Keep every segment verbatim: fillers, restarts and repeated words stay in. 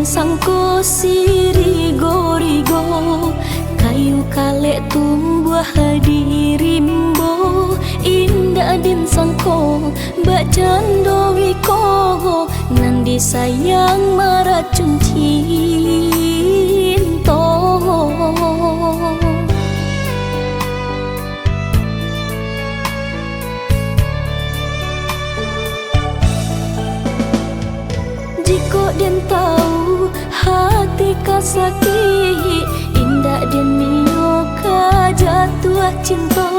Sangko sirigo-rigo, kayu kalek tumbuah di rimbo, indak den sangko bakcando iko, nan disayang maracun cinto. Jikok den tahu hati ka sakik, indak den nio ka jatuah cinto.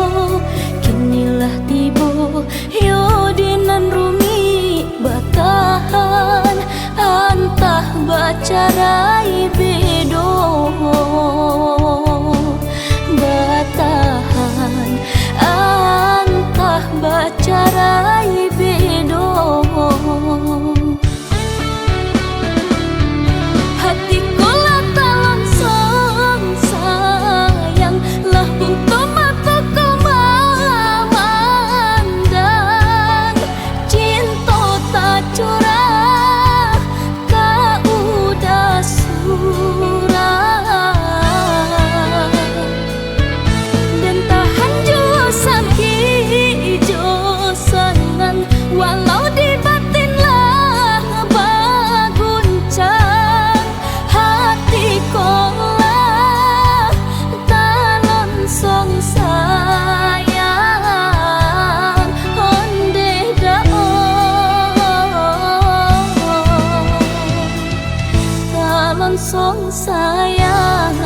Kini lah tibo yo di nan rumik, batahan antah bacarai bedo, batahan antah bacarai bedo. Hati ko lah talonsong sayang, lah buto mato ko mamandang, cinto tacurah ka udah surang. Den tahan juo sakik jo sanang, walau di batin lah baguncang. Hati ko lah talonsong sayang, ondeh dao. Talonsong sayang.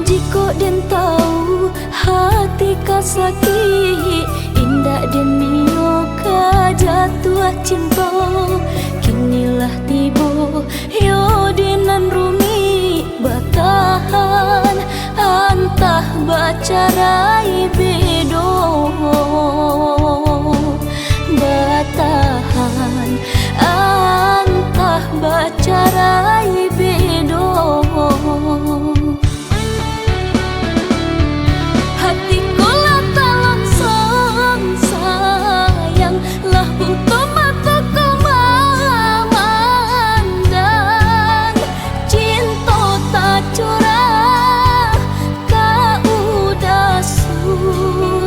Jikok den tahu hati ka sakik, indak den nio ka jatuah cinto. Kini lah tibo yo di nan rumik, batahan antah bacarai bedo, batahan antah bacarai bedo. Hati ko lah talonsong sayang, lah buto mato ko mamandang, cinto tacurah ka udah surang.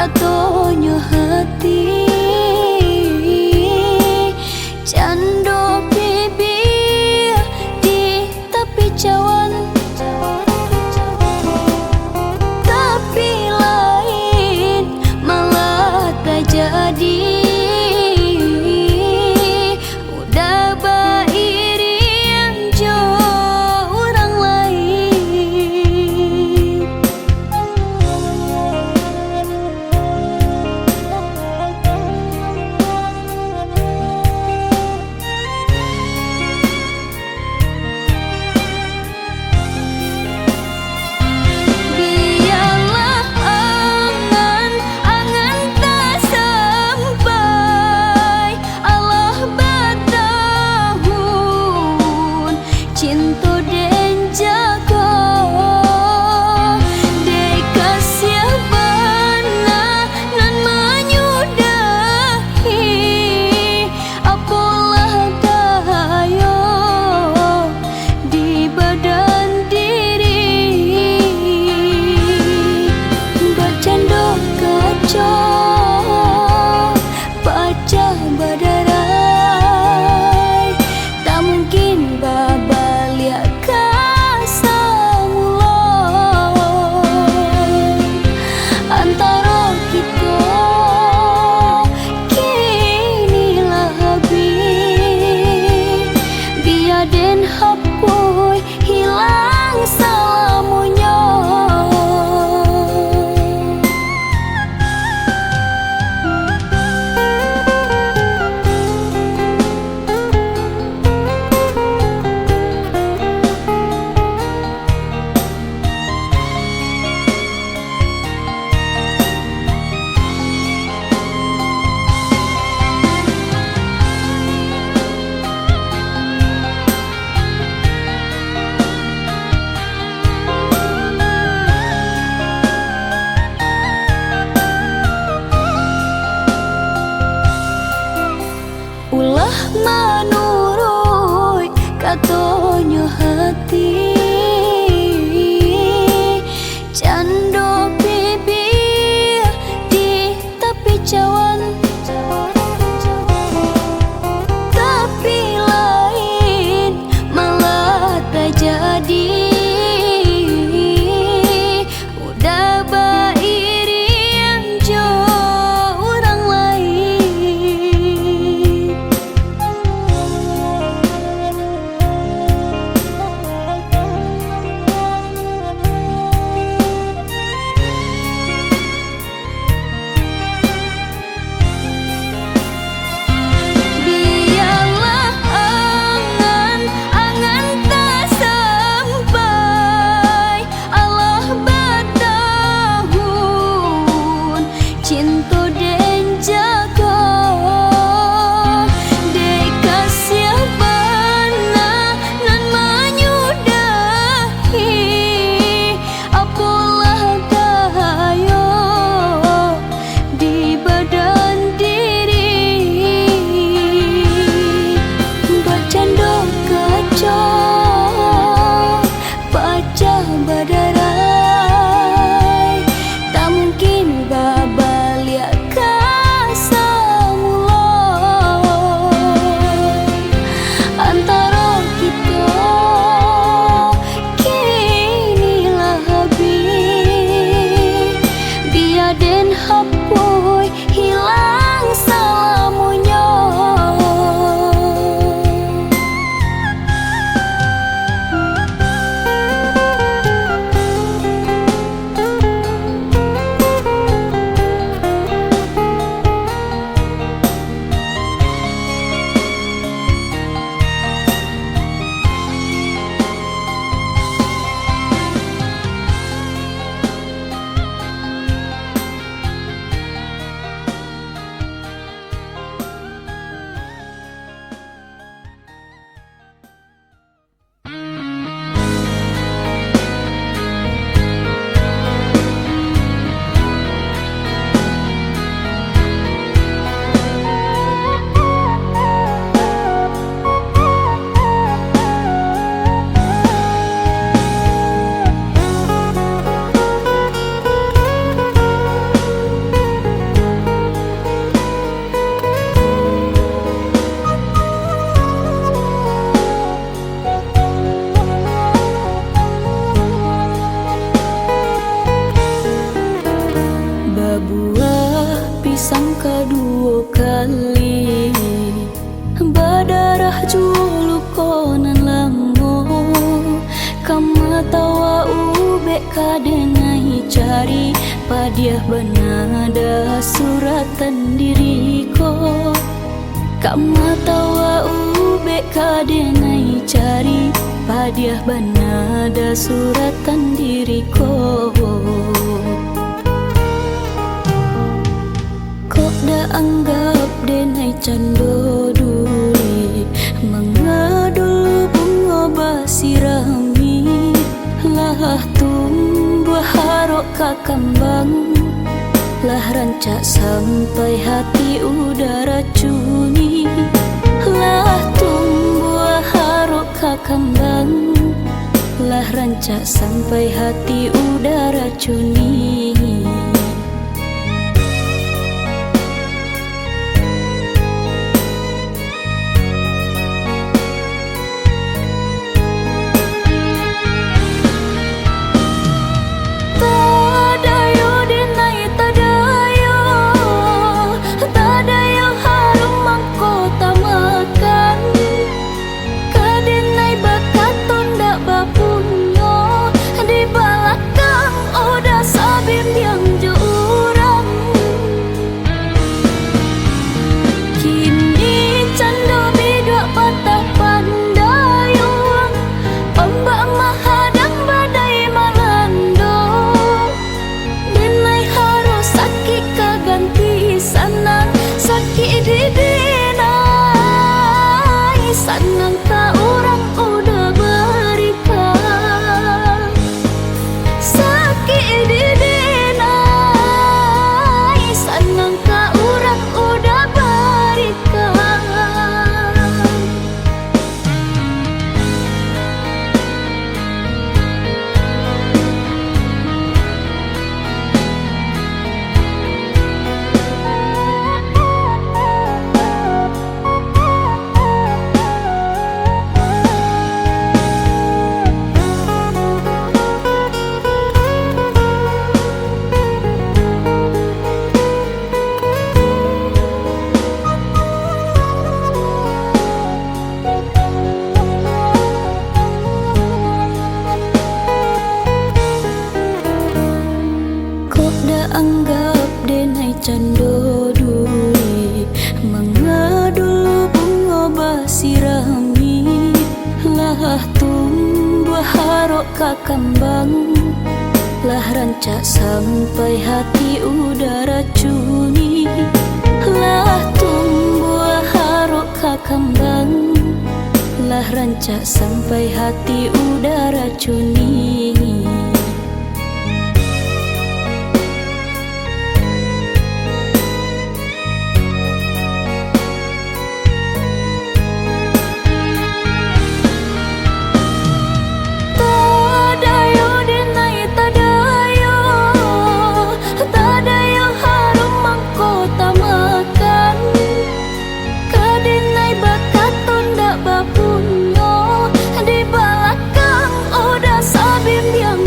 Katonyo hati, cando bibia di tapi cawan, tapi lain malah tajadi. Udah bairiang jo urang lain. Bialah angan-angan tasampai, alah batahun cinto den jago. Dek kasiah bana nan manyudahi, apolah dayo di badan diri. Bacando kaco pacah badarai, tak mungkin babaliak ka samulo. Antaro kito kini lah habih, bia den hapuih hilang salamonyo. Ulah manuruik katonyo hati, cando bibia di tapi cawan, tapi lain malah tajadi. Udah bairiang jo urang lain. Bialah angan-angan tasampai, alah batahun cinto den jago. Dek kasiah bana nan manyudahi, apolah dayo di badan diri. Bacando kaco pacah badarai, tak mungkin babaliak ka samulo. Antaro kito kini lah habih, bia den hapuih hilang salamonyo. Buah pisang kaduo kali, badarah juo luko nan lamo. Ka matawa ubek ka denai cari, padiah bana da suratan diri ko. Ka matawa ubek ka denai cari, padiah bana da suratan diri ko. Kok da anggap denai cando duri, manga dulu bungo basirami, lah tumbuah arok ka kambang, lah rancak sampai hati uda racuni, lah tumbuah arok ka kambang, lah rancak sampai hati uda racuni. Tadayo denai tadayo, tadayo harum mangko tamakan. Ka denai bakato ndak bapunyo, di balakang uda sabimbiang jo urang. Kini cando biduak patah pandayuang, ombak mahadang badai malando. Denai harus sakik ka ganti sanang, sakik di denai, sanang ka urang uda barikan. Sakik di denai, sanang ka urang uda barikan. Kok da anggap denai cando duri, manga dulu bungo basirami, lah tumbuah arok ka kambang, lah rancak sampai hati uda racuni, lah tumbuah arok ka kambang, lah rancak sampai hati uda racuni. Tadayo denai tadayo, tadayo harum mangko tamakan. Ka denai bakato ndak bapunyo, di balakang uda sabimbiang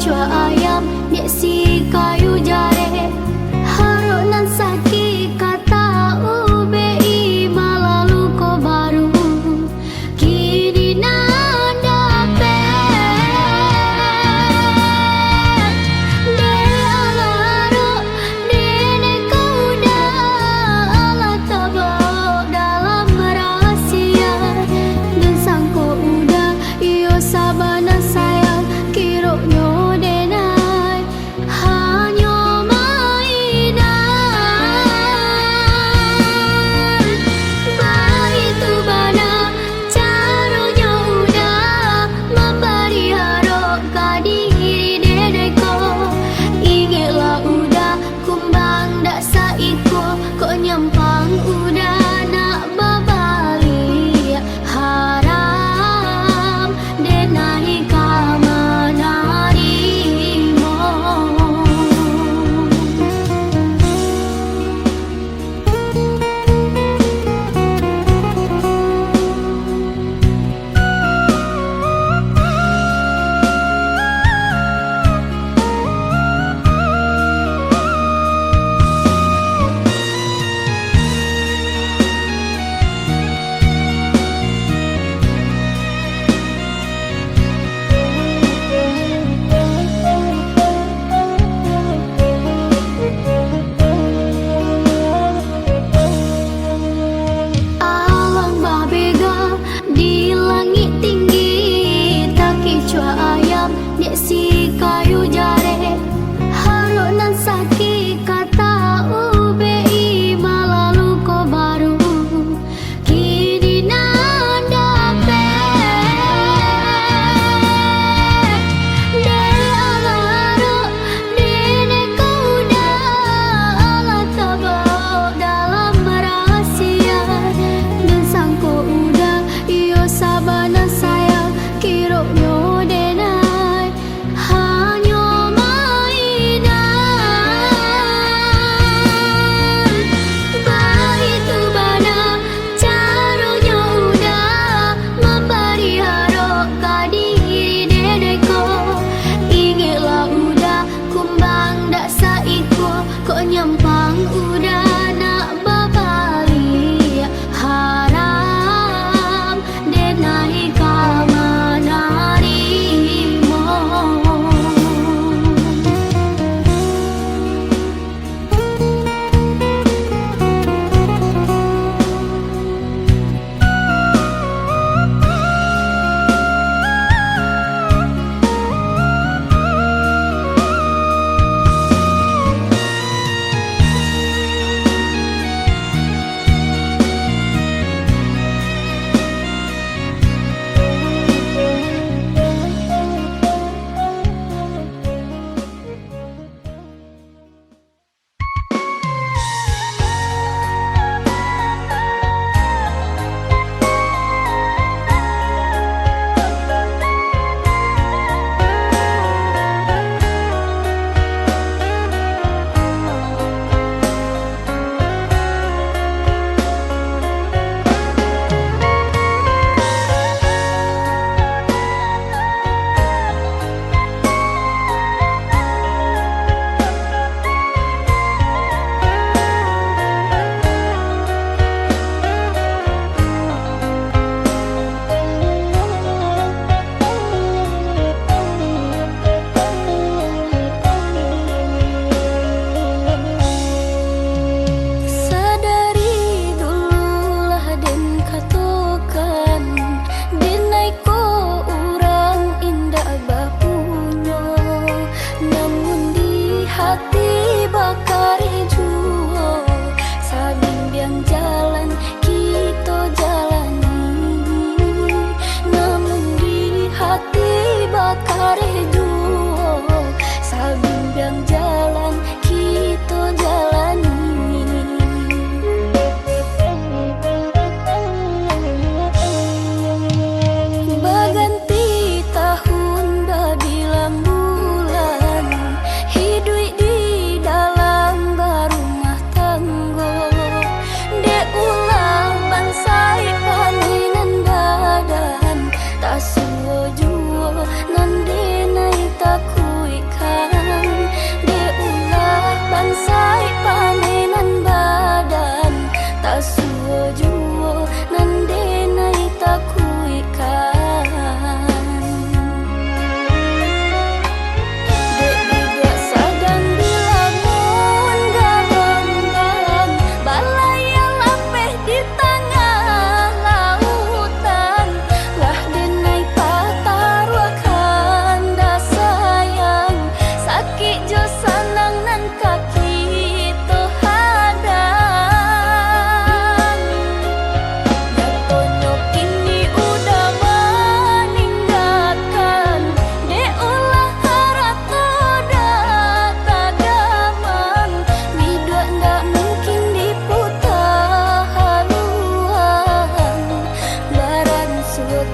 Ayam dek si kayu jareh, harok nan sakik ka taubek, malah luko baru. Kini nan dapek, dek alah arok, dek ko udah alah tabao dalam rahasia. Den sangko udah, iyo sabana sayang, kironyo denai hanyo mainan. Baitu bana caronyo udah mambari harok ka diri denai ko. Ingeklah udah kumbang dak saiko, kok nyampang udah nak babaliak. Haram denai ka manarimo. Alang babega di langik tinggi, takicuah ayam dek si kayu jareh. Harok nan sakik ka taubek, malah luko baru. Kini nan dapek, dek alah arok, dek ko udah alah tabao dalam rahasia. Den sangko udah, iyo sabana sayang, kironyo denai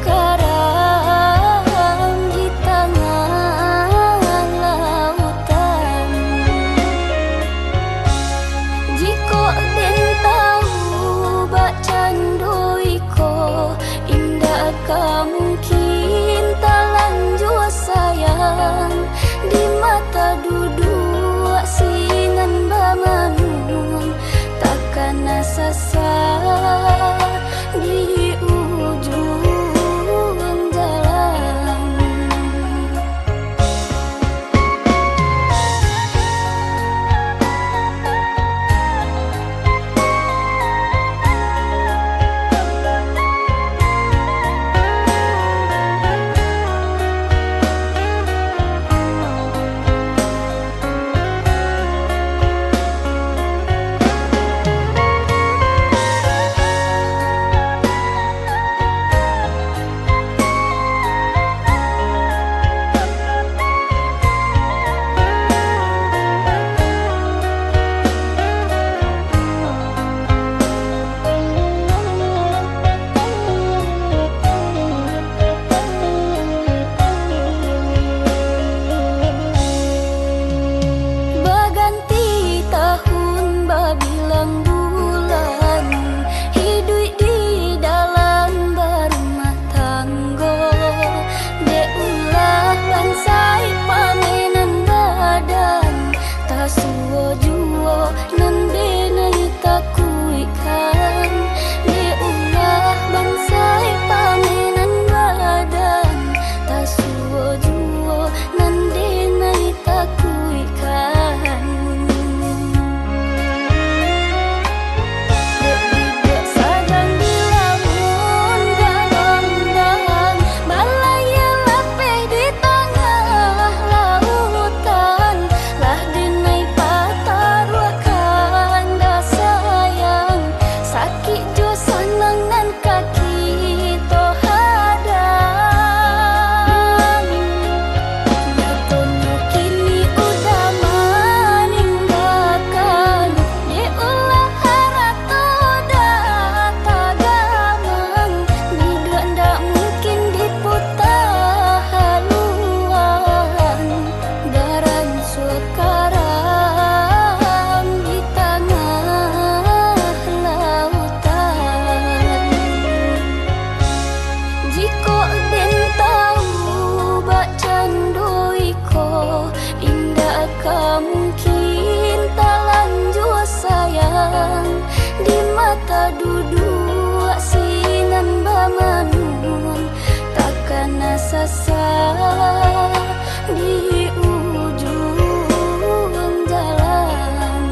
Karam di tangah lautan. Jikok den tahu bakcando iko, indak ka mungkin talanjua sayang. Di mata duduak sinan bamanun, takana sasa di ujuang jalan. Baganti tahun babilang bulan, hiduik di dalam barumah tanggo. Dek ulah bansai pamenan badan, tasuo juo nan denai takuikkan. Dek ulah bansai pamenan badan, tasuo juo nan denai takuikkan. Dek bibia sadang dilamun gadang-gadang, balayia lapeh di tangah lautan. Lah denai pataruahkan basayang, sakik jo sanang nan ka kito hadang. Nyatonyo kini udah maninggakan, dek ulah harato dah tagamang, biduak ndak mungkin diputa haluan. Baranso karam di tangah lautan. Jikok den tahu bakcando iko, indak ka mungkin talanjua sayang. Di mata duduak sinan bamanun, takana sasa di ujuang jalan.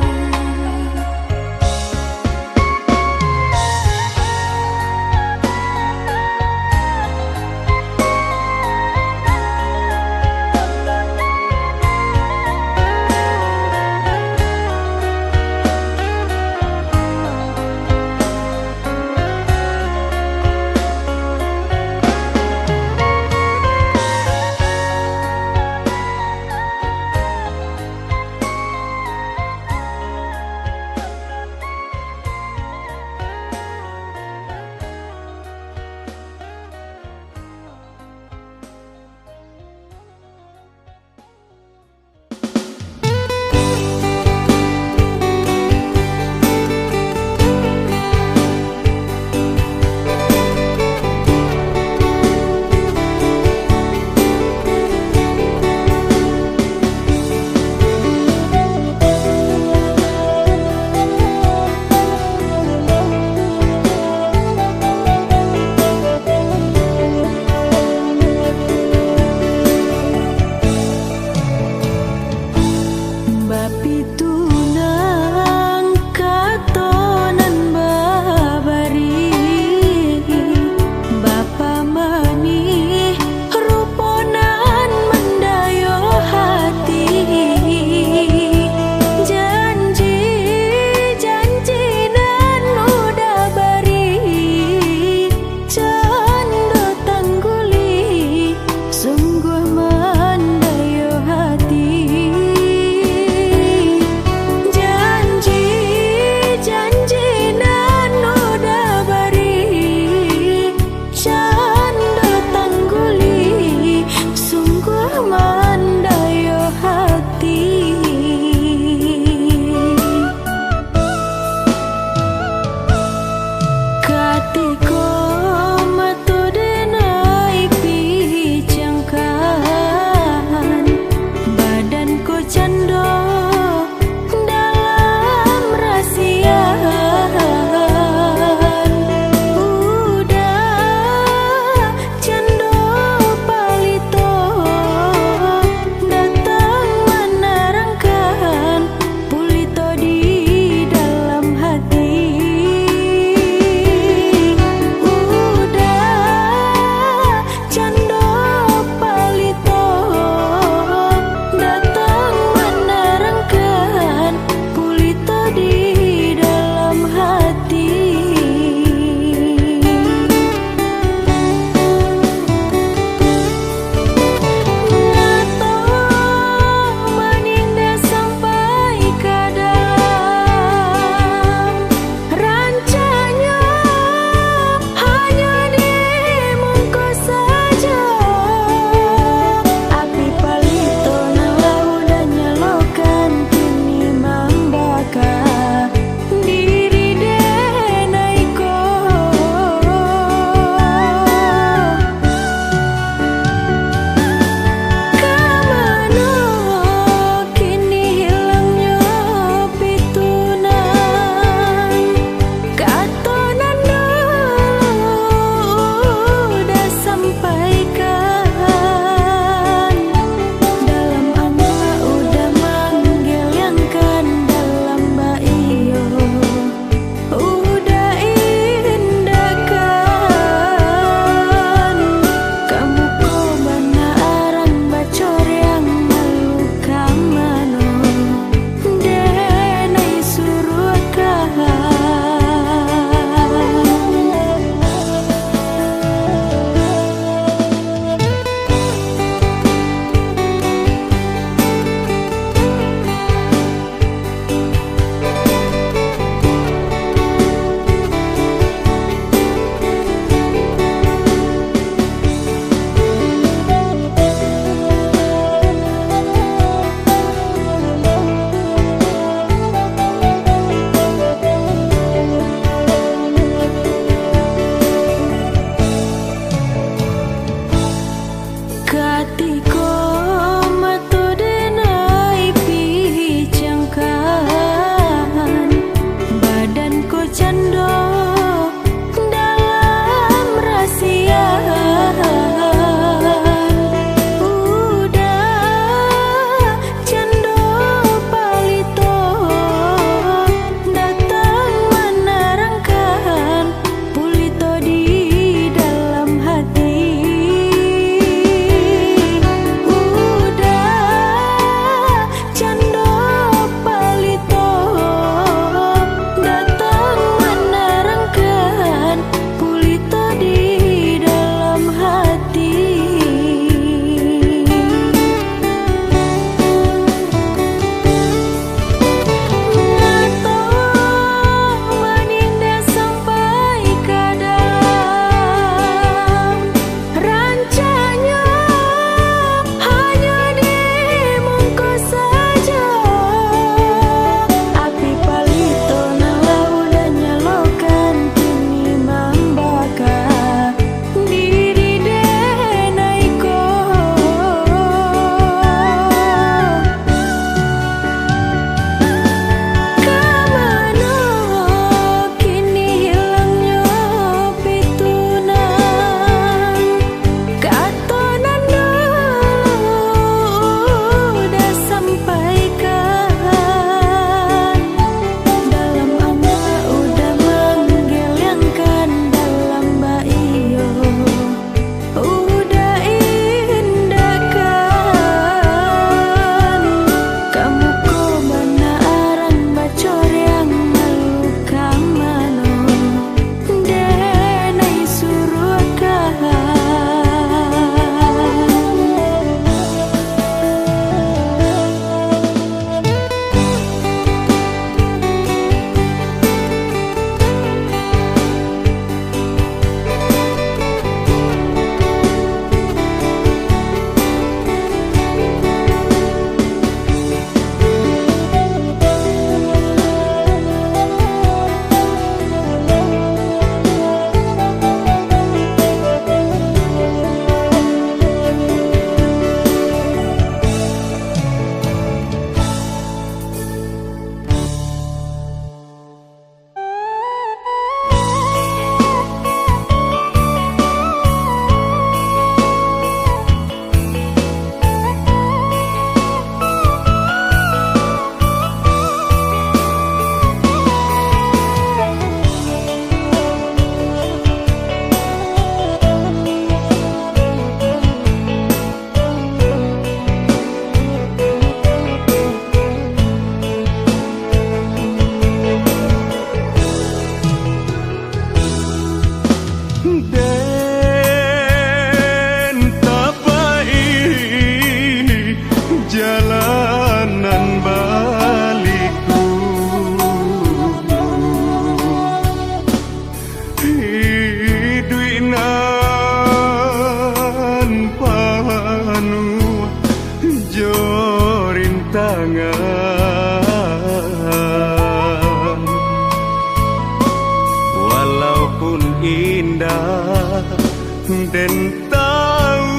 Den tahu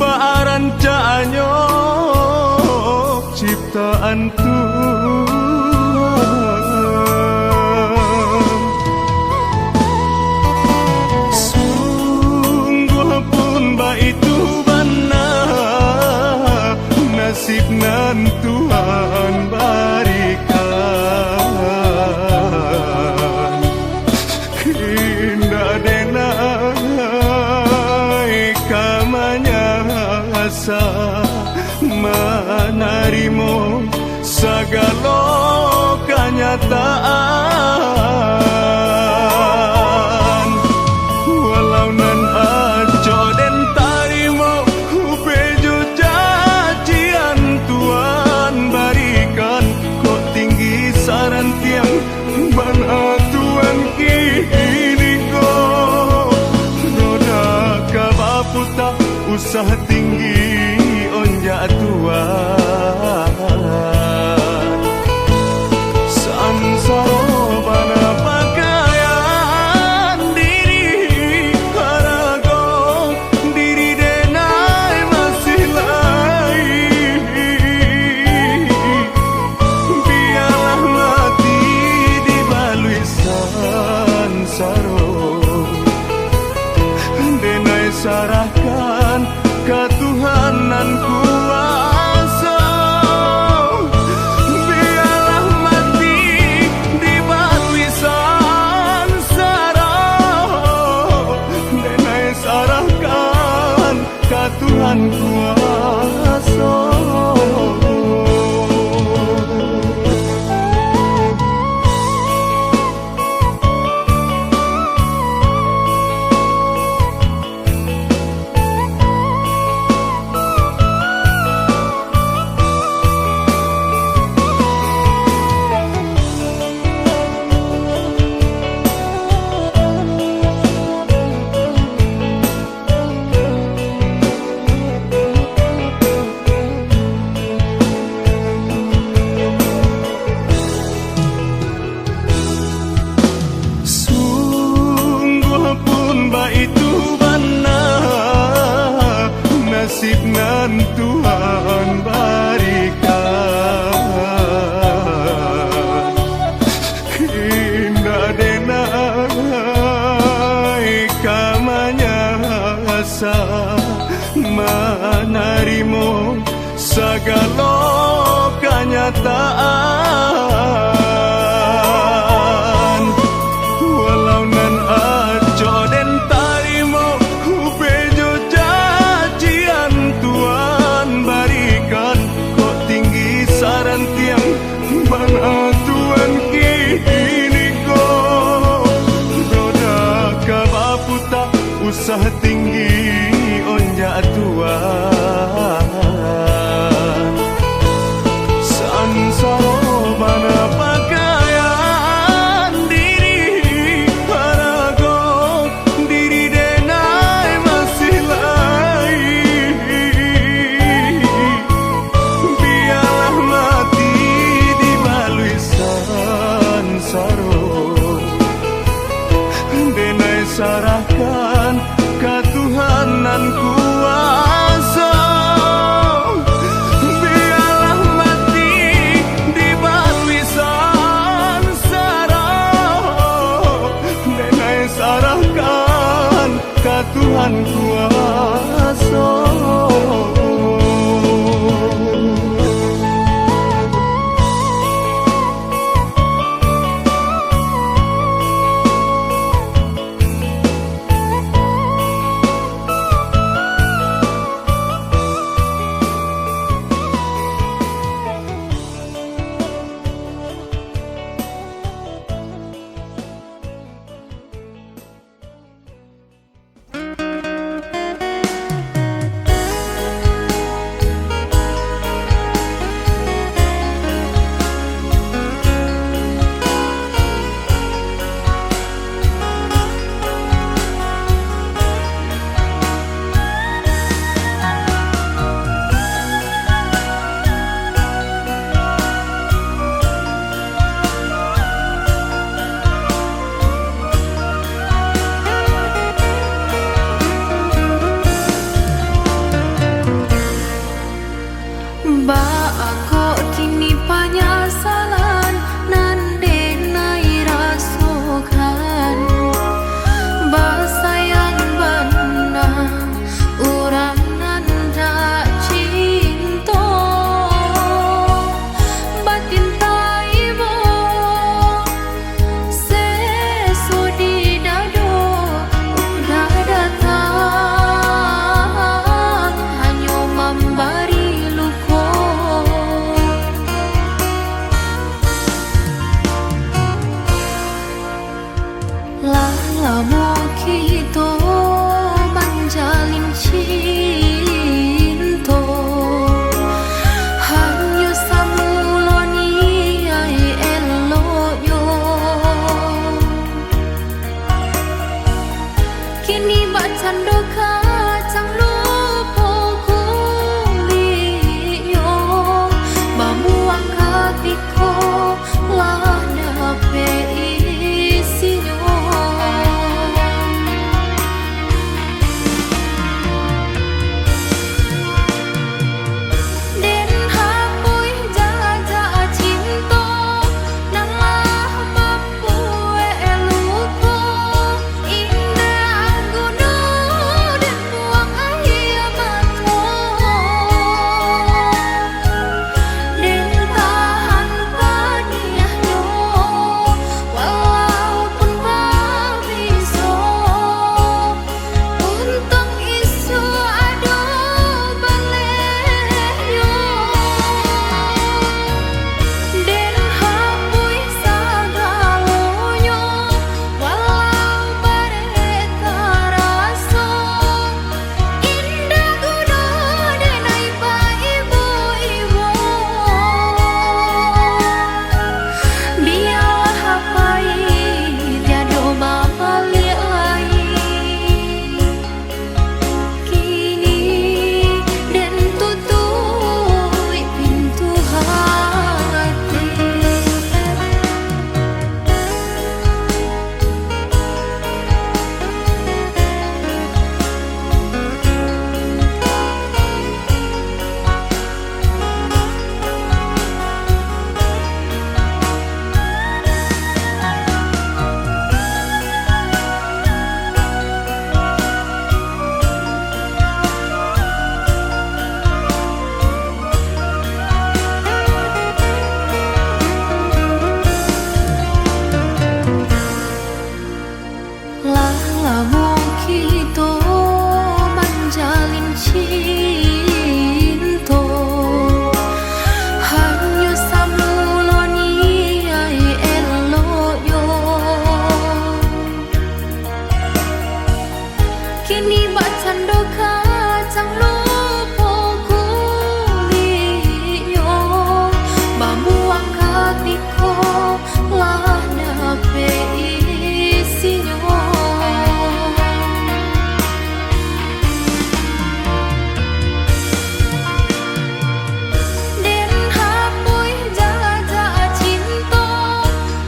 baa rancaknyo ciptaan Tuhan. Sungguah pun baitu bana nasib nan Tuhan barikan. Indak denai ka manyasa manarimo sagalo kanyataan. Walau nan acok den tarimo, ubek jo janjian Tuhan barikan, kok tinggi sarantiang bana Tuhan kini ko. Roda ka baputa, usah tinggi onjak Tuhan. Sansaro bana pakaian diri, harago diri denai masih lai. Bialah mati dibaluik sansaro, denai sarahkan ka Tuhan nan kuaso. Bialah mati dibaluik sansaro, denai sarahkan ka Tuhan kuaso. Sungguah pun baitu bana nasib nan Tuhan barikan. Indak denai ka manyasa manarimo sagalo kanyataan. Walau nan acok den tarimo, ubek jo janjian Tuhan barikan, kok tinggi sarantiang bana Tuhan kini ko. Roda ka baputa, usah tinggi onjak Tuhan. Sansaro bana pakaian diri, harago diri denai masih lai. Bialah mati dibaluik sansaro, denai sarahkan ka Tuhan nan kuaso. Bialah mati dibaluik sansaro, denai sarahkan ka Tuhan kuaso. Kini bakcando kacang lupo kuliknyo, babuah katiko lah dapek isinyo. Den hapuih jajak cinto, nan lah mambuek luko, indak guno den buang aia mato. Den tahan padiahnyo, walaupun babiso, untuang isuak ado balehnyo. Den hapuih sagalonyo, walau barek taraso, indak guno den ai baibo-ibo. Bialah pai, tiado babaliak lai. Kini den tutuik pintu hati. Lah lamo kito manjalin cinto, hanyo samulo niaik eloknyo. Kini bakcando kacang lupo kuliknyo, babuah katiko lah dapek isinyo. Den hapuih jajak cinto,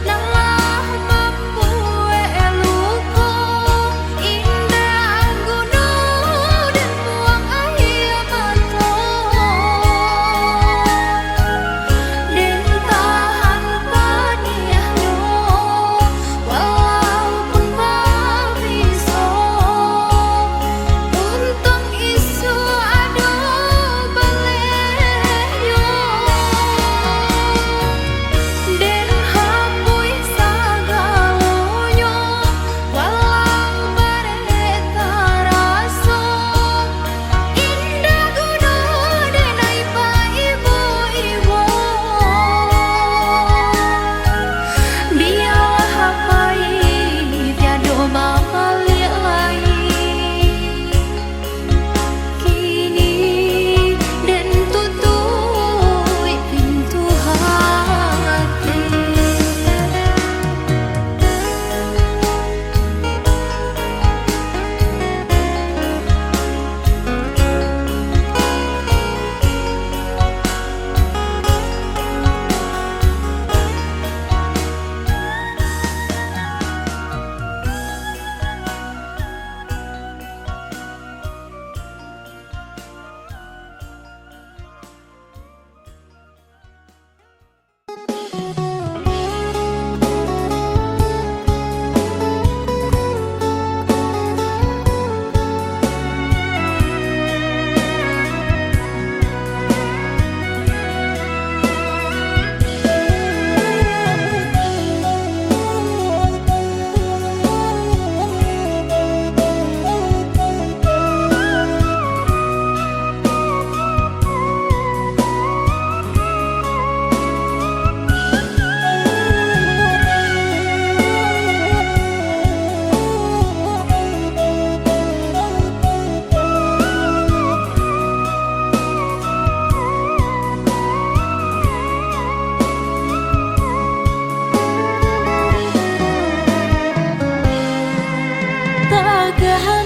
nan lah mambuek luko, indak guno den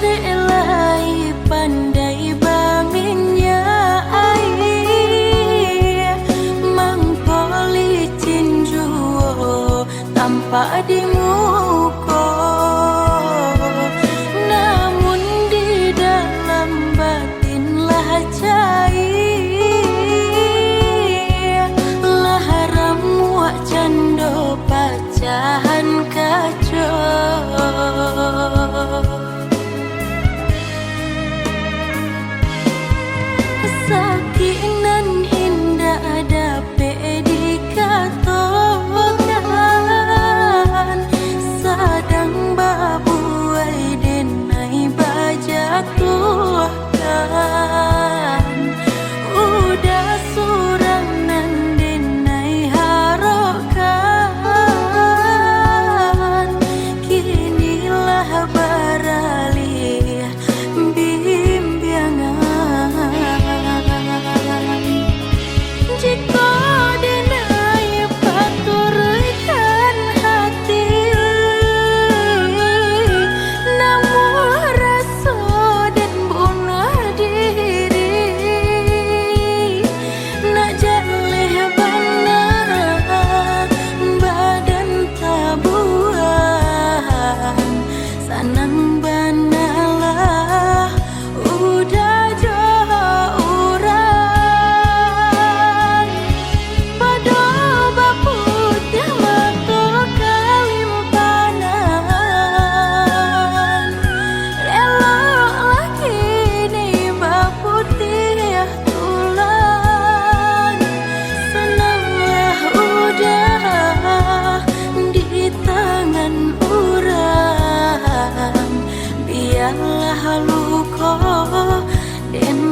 Dek lai pandai baminyak aia, mangko licin juo tampak di muko. Namun di dalam batin lah caia, lah ramuak cando pacahan kaco. Sakik nan indak dapek dikatokan, sadang babuai denai bajatuahkan. Udah surang nan denai harokkan, kini lah baralih bimbiangan. Jikok denai paturkan hati, namun raso den bunuah diri, nak jaleh bana badan tabuang. Sanang banalah udah jo urang, pado baputiah mato kalimpanan. Eloklah kini baputiah tulang. Sananglah udah di tangan urang, bialah luko den